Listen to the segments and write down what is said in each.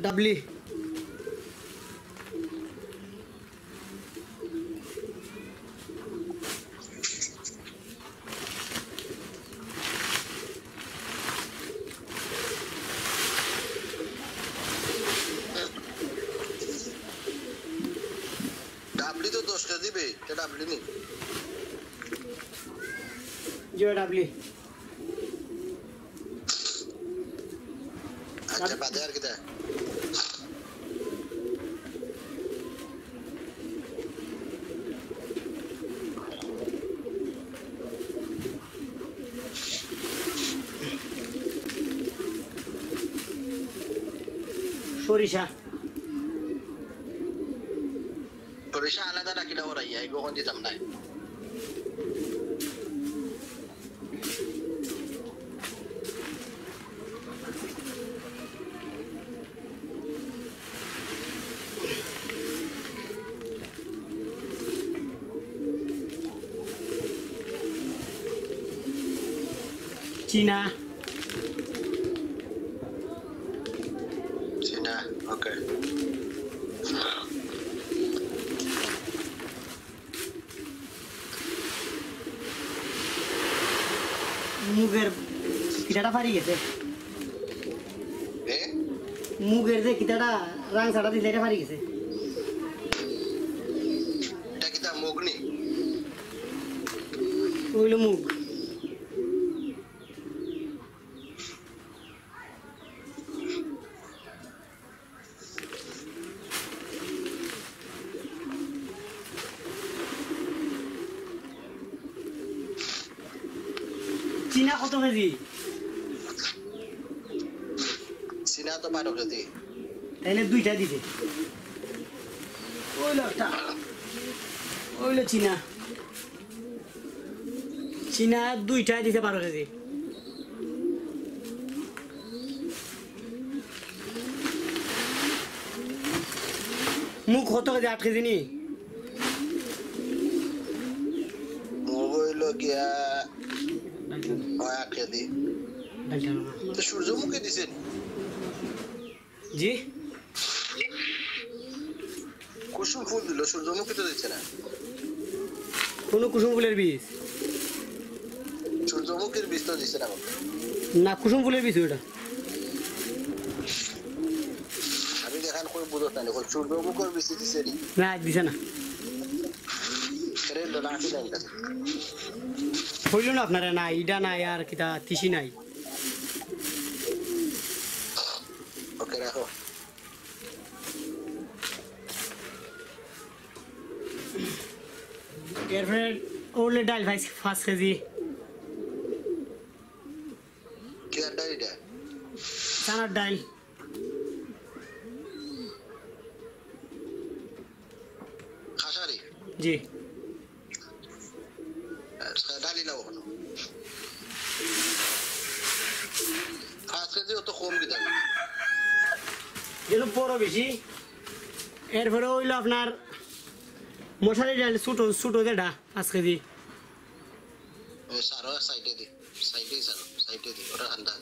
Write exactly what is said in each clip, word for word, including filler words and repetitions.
ডাবলি। ডাবলি তো দশ কেজি বে, এটা ডাবলি নি? জি, ডাবলি। আচ্ছা, বাদে আর কিতা? সরিষা। সরিষা আলাদা রাখিলা ওরা ইয়া, এগু অখন দিতাম না। চীনা। চীনা, ওকে। মুগের কিতাটা ফারি গেছে। এ? মুগের যে কিতাটা রাংছাটা দিছে, এটা ফারি গেছে। এটা কিতা মুগ নি? অইলো মুগ। চীনা কত কেজি? চীনা তো বারো কেজি। তাইলে দুইটা দিছে। অইলো একটা। অইলো চীনা। চীনা দুইটায় দিছে বারো কেজি। মুগ কত কেজি? আট কেজি নি? মুগ অইলো গিয়া, অয় আট কেজি। তো সূর্যমুখী দিছে নি? জি? কুসুম ফুল দিল, সূর্যমুখী তো দিছে না। কোন কুসুম ফুলের বীজ? সূর্যমুখীর বীজ তো দিছে না। না, কুসুম ফুলের বীজ ওটা। আমি দেখান কই বুঝত না, কই সূর্যমুখীর বীজ দিছে নি? না, দিছে না। ফেরে লো না, আসি না এটা। হইল না আপনারা, না, ইডা নাই, আর কিতা তিসি নাই। ওকে, রাখো। এরপরে অইলো ডাইল পাইছি পাঁচ কেজি। কিতার ডাইল ইটা? চানার ডাইল। খাসারি? জি। আচ্ছা, ডালি লাও অখন। পাঁচ কেজি অত কম কিতা? যেন বড় বেশি। এরপরে অইলো আপনার মশারি ডাইল, ছোট, ছোট যেটা, পাঁচ কেজি। ওই সারো, সাইডে দি, সাইডে সারো, সাইডে দি, ওটা ঠান্ডা।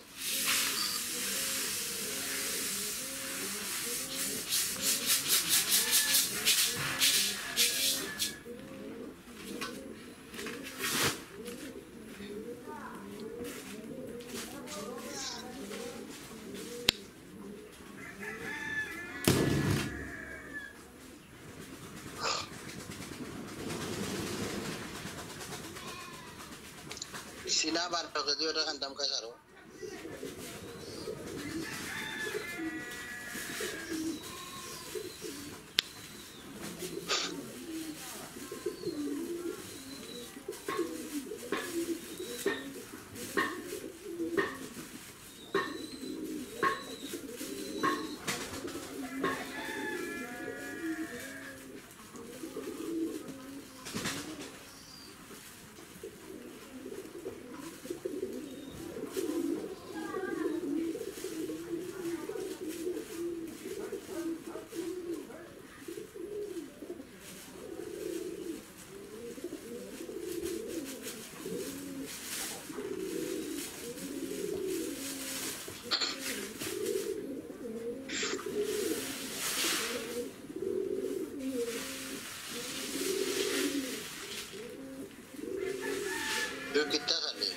সিনা বারো কেজি, ওটা খান্দাম খাই সারো। কিতা খালি?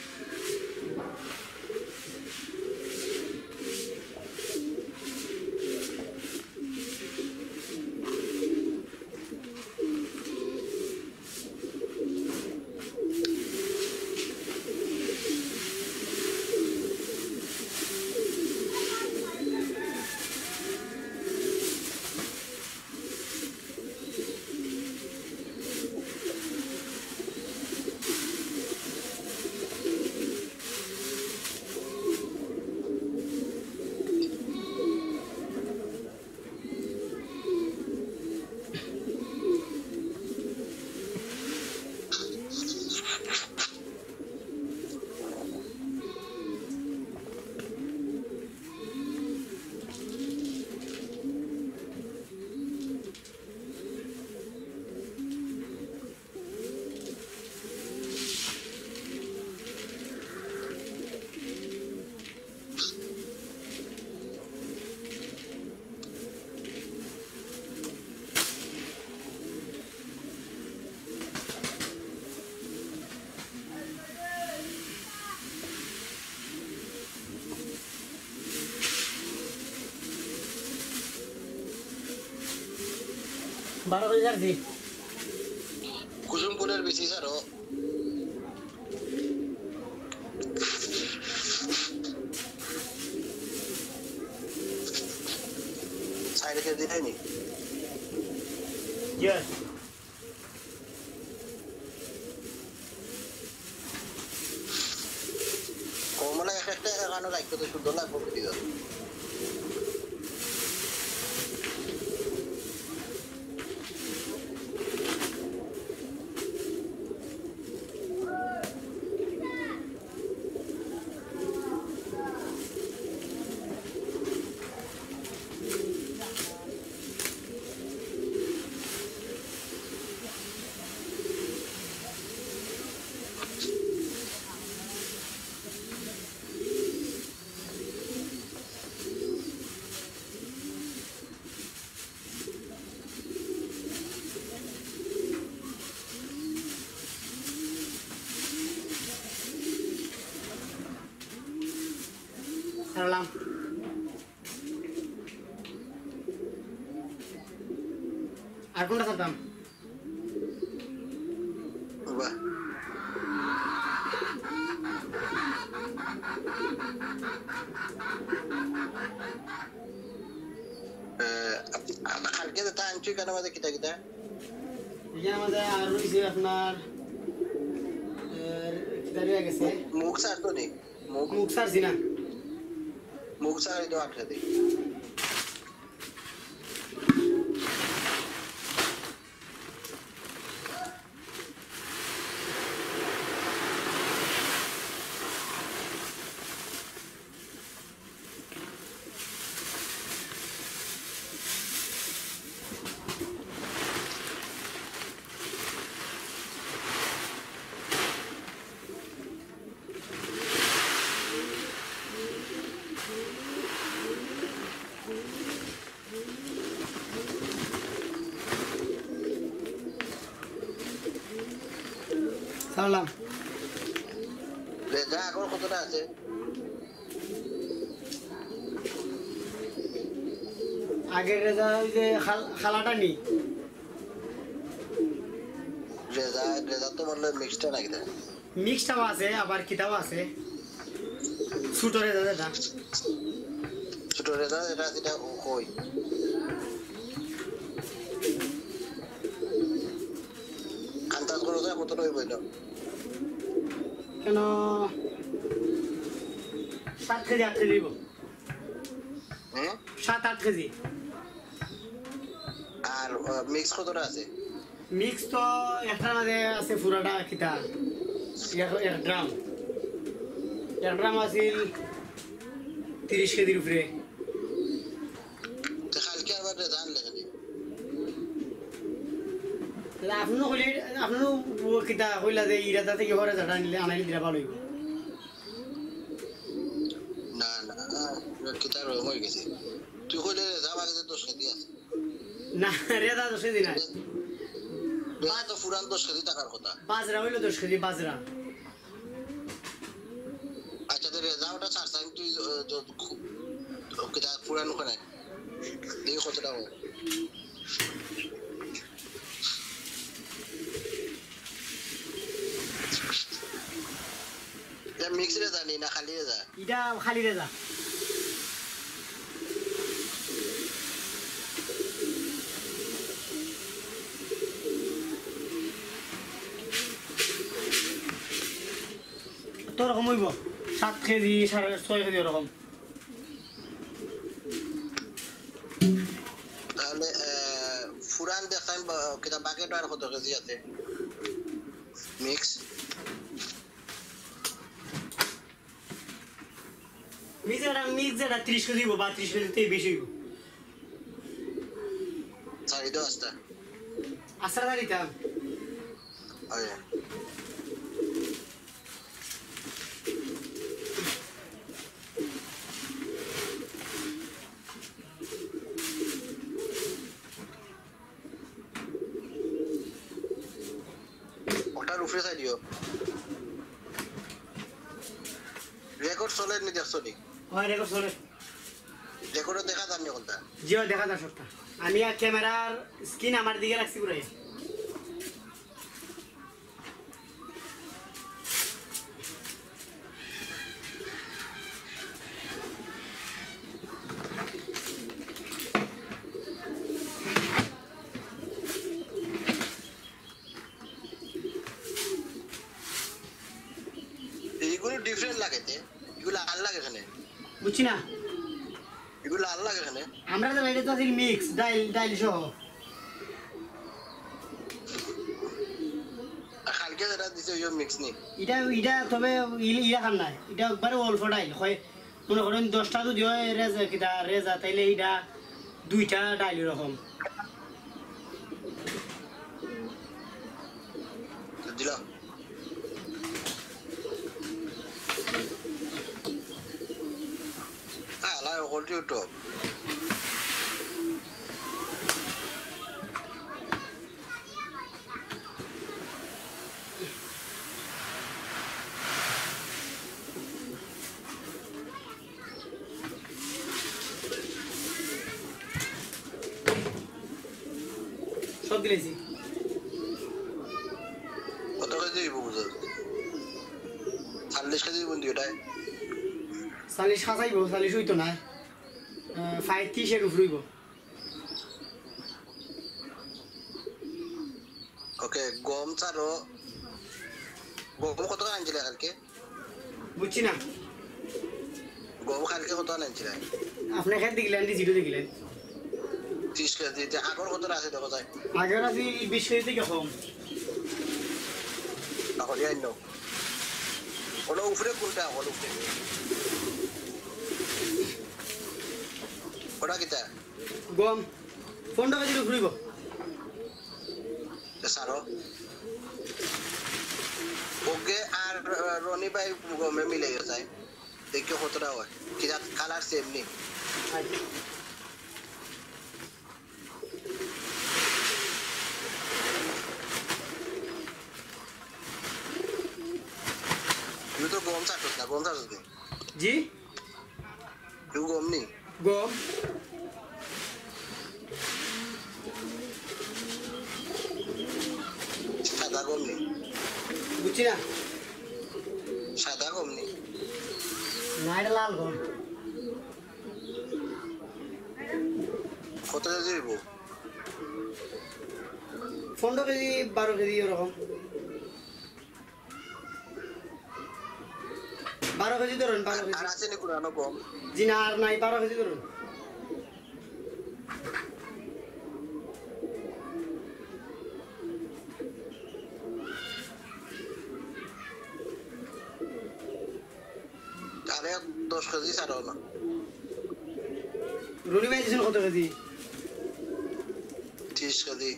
বারো বাজে ছাড়ছি। কুসুম ফুলের বিচি ছাড়ো। সাইডে কেউ দিলাইনি? ইয়েস। কমলা এক একটা এখানো রাখতে তো সুন্দর লাগবে ভিডিও। ছাড়লাম। আর কোনটা ছাড়তাম? বাহ। এ, আপ-, আ-, কালকে যেটা আনছি, এখানে মাঝে কিতা কিতা? এখানে মাঝে আর রইছে আপনার, এ, কিতা রইয়া গেছে? মুগ ছাড়তো নি? মুগ? মুগ ছাড়ছি না। মুগ ছাড়া হইতো আটকে দিই। ছাড়লাম। রেজা আগর কতটা আছে? আগের রেজা ওই যে খাল-, খালাটা নি। রেজা, রেজা তো বললে মিক্সটা নাকি তা? মিক্সটাও আছে, আবার কিতাও আছে। ছোট রেজা যেটা। ছোট রেজা যেটা, সেটা ও কই? আন্দাজ করো তো, কত রইব এটা? কেন? সাত কেজি, আট কেজি দিব। হুম? সাত আট কেজি। আর, আহ, মিক্স কতটা আছে? মিক্স তো একটার মাঝে আছে পুরাটা কিতা, এক, এক ড্রাম। এক ড্রাম আছিল তিরিশ কেজির উপরে। তো কালকে আবার রেজা আনলে কেনে? তাহলে আপনিও কইলে, আপনিও ও কিতা কইলা যে ইরাদা থেকে হরে যাটা আনলে, আনাইলে দিরা ভালো হইব। না, না, না, কিতা রং হয়ে গেছে। তুই কইলে রেজা বাগেতে দশ কেজি আছে। না, রেজা দশ কেজি নাই। রেজা তো পুরান দশ কেজি টাকার কথা। বাজরা হইলো দশ কেজি, বাজরা। তো, তো, খু-, তো কিতা পুরান ওখানে। দেখি কতটা হয়। ইটা mix রেজা নি না খালি রেজা? ইটা খালি রেজা। তো ওরকম অইবো, সাত কেজি, সাড়ে ছয় কেজি ওরকম। তাহলে, আহ, পুরান দেখতাম বা-, কিতা bucket আর কত কেজি আছে? Mix। Mix এটা, mix এটা ত্রিশ কেজি অইবো বা ত্রিশ কেজির থাকি বেশি অইবো। চারি তো আস্তা। আস্তা চারিটা। আচ্ছা। ওটার উপরে চাই দিও। Record চলে নি দেখছো নি? অয়, record চলে। Record-ও দেখা যার নি কোনটা? জি, অয়, দেখা যার সবটা। আমি আর camera-র screen আমার দিকে রাখছি পুরাই। এইগুলো different লাগে তে, এগুলো আর লাগে এখানে। বুঝছি না। এগুলো আর লাগে এখানে। আমরা তো এটা তো আছিল mix, ডাইল, ডাইল সহ। আর কালকে যেটা দিছে, ওইও mix নি? এটা, এটা তবে ই-, ইলাখান নাই, এটা একবারে অল্প ডাইল। হয় মনে করেন দশটা যদি হয় রেজা, কিতা রেজা, তাইলে এইটা দুইটা ডাইল এরকম। দিলা। আলা, অকল YouTube। সব দিলাইছি। কত কেজি অইবো বুঝো? চল্লিশ কেজি অইবো নি ওটায়? চল্লিশ খাসাইবো, চল্লিশ অইতো না। আহ, পঁয়ত্রিশের উপরে অইবো। OK, গম চারো। গম কত করে আনছিলে কালকে? বুঝছি না। গম কালকে কত আনছিলে? আপনি খেত দেখিলেন, রিসিটও দেখিলেন। ত্রিশ কেজি, তে আগর কত আছে দেখো চাই। আগর আছে বিশ কেজি থাকি কম। না, হলিয়া আইন। ওটা উপরে কোনটা? ওটা উপরে। ওটা কিতা? গম পনেরো কেজির উপরে অইবো। এ, সারো। ওকে, আর, আহ, রনি ভাই গমে মিলে গেছে। দেখি কতটা হয়। কিতা colour same নি? আচ্ছা। তুই তো গম চাটস না, গম চাটস নি? জি? তুই গম নি? গম। সাদা গম নি? বুঝছি না। সাদা গম নি? না, এটা লাল গম। কত কেজি অইবো? পনেরো কেজি, বারো কেজি ওরকম। বারো কেজি ধরুন, বারো কেজি। আর আছে নি পুরানো গম? জি না, আর নাই, বারো কেজি ধরুন। আরে দশ কেজি ছাড়ো না। রনি ভাই দিছেন কত কেজি? ত্রিশ কেজি।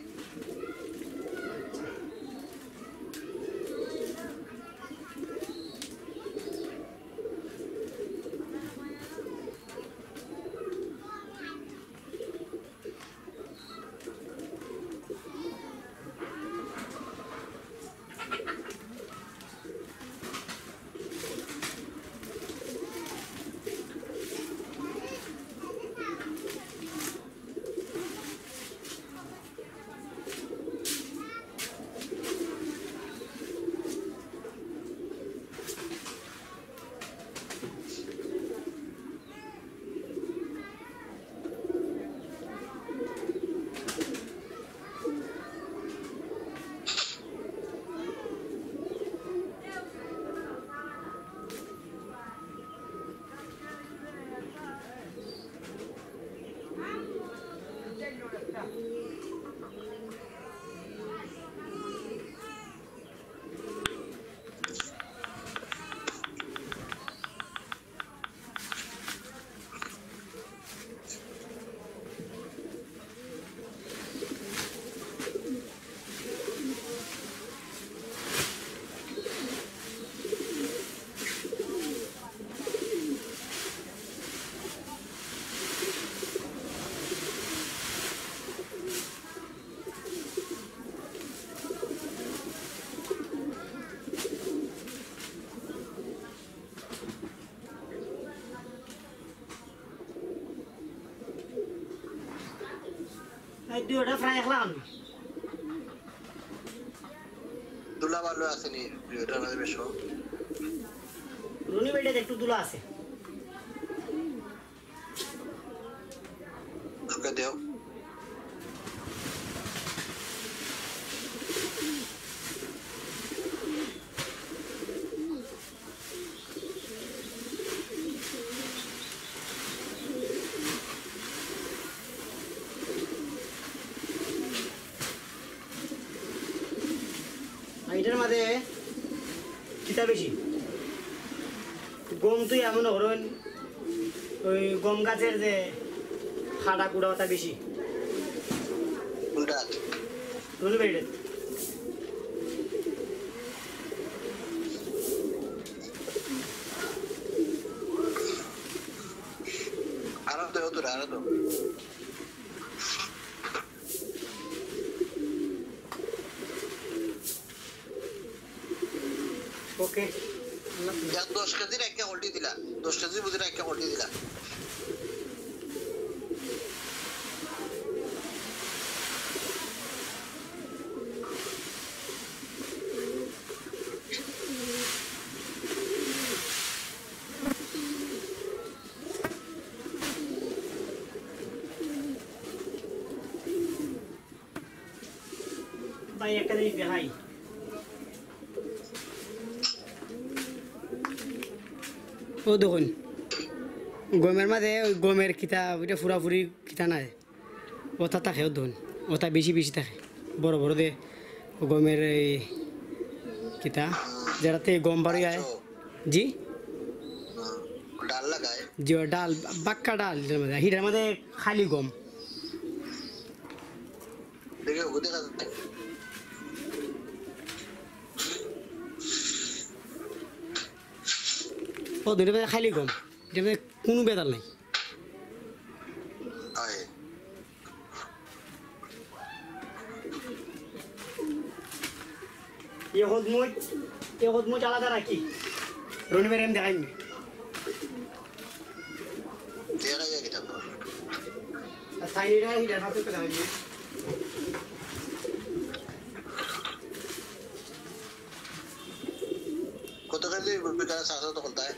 এই দুইটা প্রায় একলা আনো। দুলা ভালো আছে নি? দুইটার মাঝে বেশ কম। রনি বেডে একটু দুলা আছে। ওকে দেও। আর ইটার মাঝে কিতা বেশি? গম তো এমন হরইন, ওই গম গাছের যে ফাটা কুটা ওটা বেশি। কোনটা? রনি বেডে। আরো তো, অত আরো তো। ওকে। যা, দশ কেজির একটা হলটি দিলা, দশ কেজি বুঝির একটা হলটি দিলা। ভাই, একটা জিনিস দেখাই। ও দেখুন, গমের মাঝে ওই গমের কিতা, ওইটা পুরাপুরি কিতা নাই, ওটা থাকে, ও দেখুন, ওটা বেশি বেশি থাকে, বড় বড় দে গমের এই কিতা, যেটাতে গম বারই আয়। জি। হুম, ডাল লাগায়। জি, ও ডাল, বাক্কা ডাল, এটার মাঝে, হিটার মাঝে খালি গম। দেখে ওকে দেখা যায়। ও, দুইটা বেলা খালি গম, এটা কোনো বেতাল নাই। আয়। এ হদমুজ, এ হদমুজ আলাদা রাখি। রনি বেডে আমি দেখাইনি। দেখা যায় কিতা। আর সাইডে এটা, এটা হাতে তো দেখাইনি। কত কেজি বিকালে চারশো তখন তাই?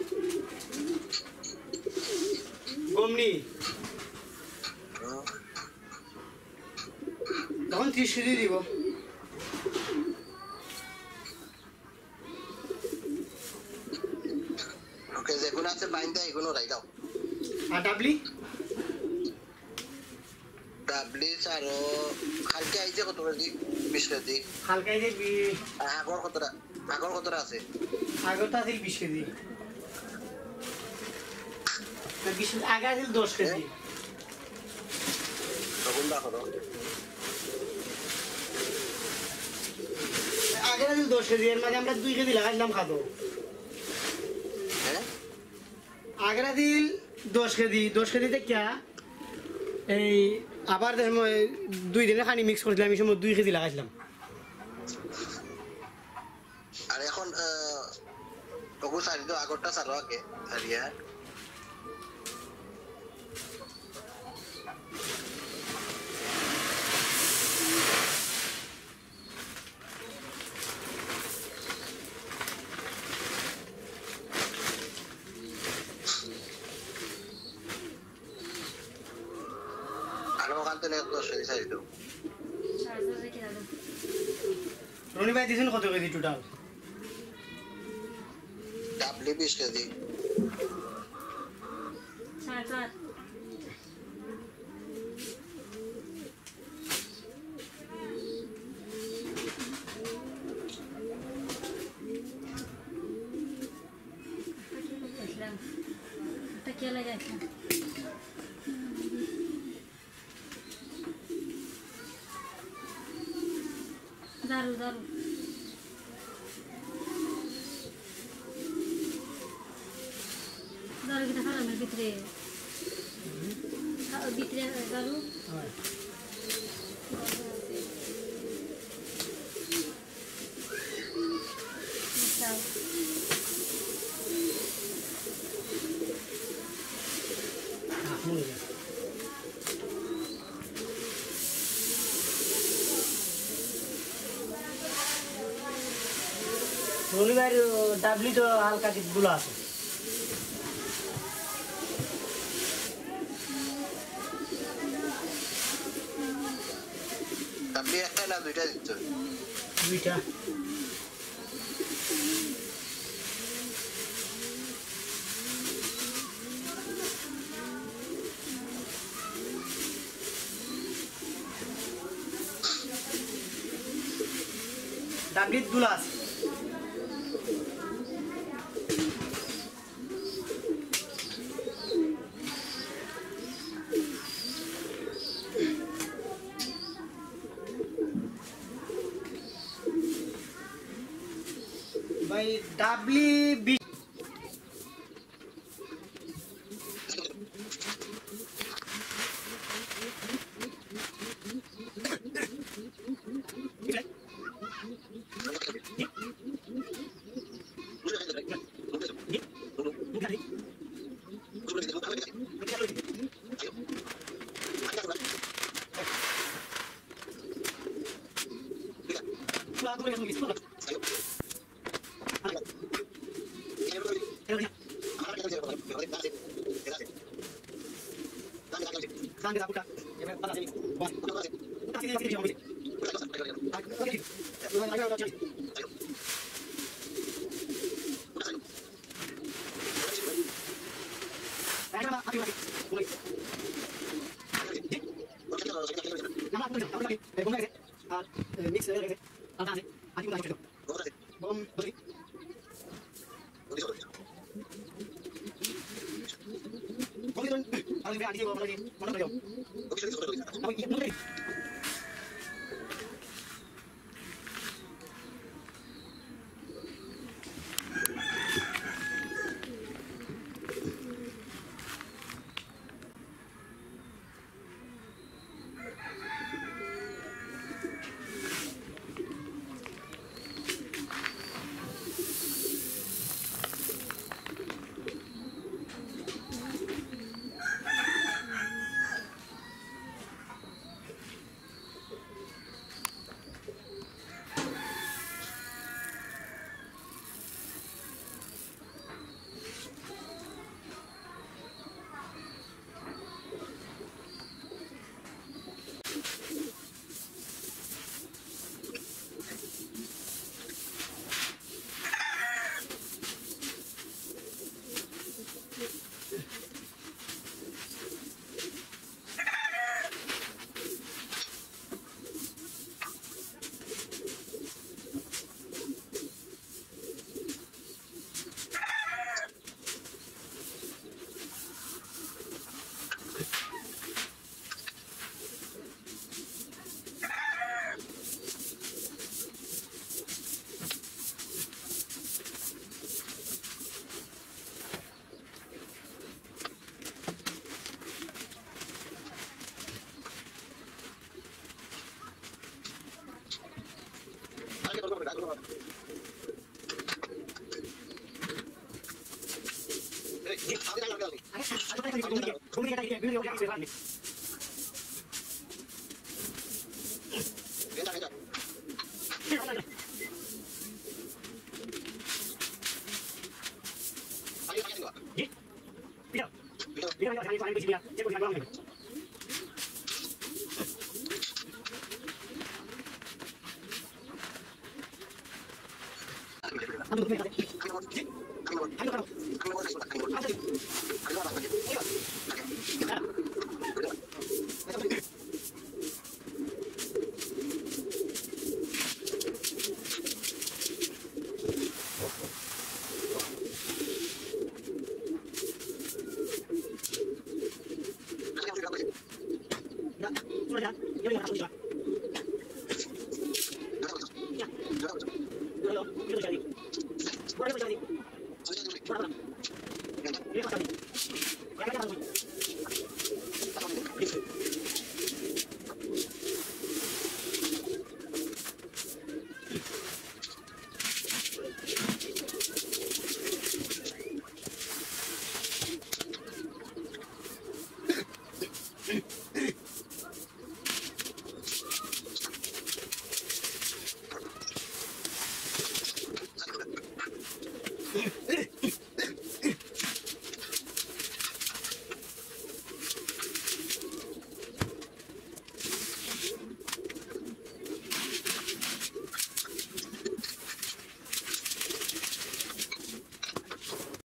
গম নি? হুম। তখন ত্রিশ কেজি দিব। ওকে, যেগুলো আছে বাইন্দা, এগুলো রাই দাও। আর ডাবলি? ডাবলি চারো, কালকে আইছে কত কেজি? বিশ কেজি। কালকে আইছে বি- আর আগর কতটা? আগর কতটা আছে? আগর তো আছিল বিশ কেজি। না, বিশ কেজি, আগে আছিল দশ কেজি। তখন দা করো। আগে আছিল দশ কেজি, এর মাঝে আমরা দুই কেজি লাগাইছিলাম খাদো। হ্যাঁ? আগে আছিল দশ কেজি, দশ কেজি থেকে এই আবার যে সময় দুই দিনে খানি মিক্স করছিলাম, এই সময় দুই কেজি লাগাইছিলাম। আর এখন, আহ, ওগু সারি তো আগরটা সারো আগে, সারিয়া। আর ওখান থেকে দশ কেজি সারি তো। রনি ভাই দিছেন কত কেজি টোটাল? ডাবলি বিশ কেজি। সাড়ে চার। তাকিয়া লাগাইছিলাম। তাকিয়া লাগাইছিলাম। ঝাড়ু, ঝাড়ু। ঝাড়ু কিতা ফালানোর ভিতরে? হ্যাঁ, ভিতরে ঝাড়ু। হয়। আচ্ছা। রনি ভাইর ডাবলি তো হালকা কিছু গুলা আছে। ডাবলি একটা না দুইটা দিতে হবে? দুইটা। ডাবলিত গুলা আছে। ভাই, ডাবলি বি- আর মিক্স হয়ে গেছে। আর আছে, আর কি মনে হয়? গরম, বুঝলি?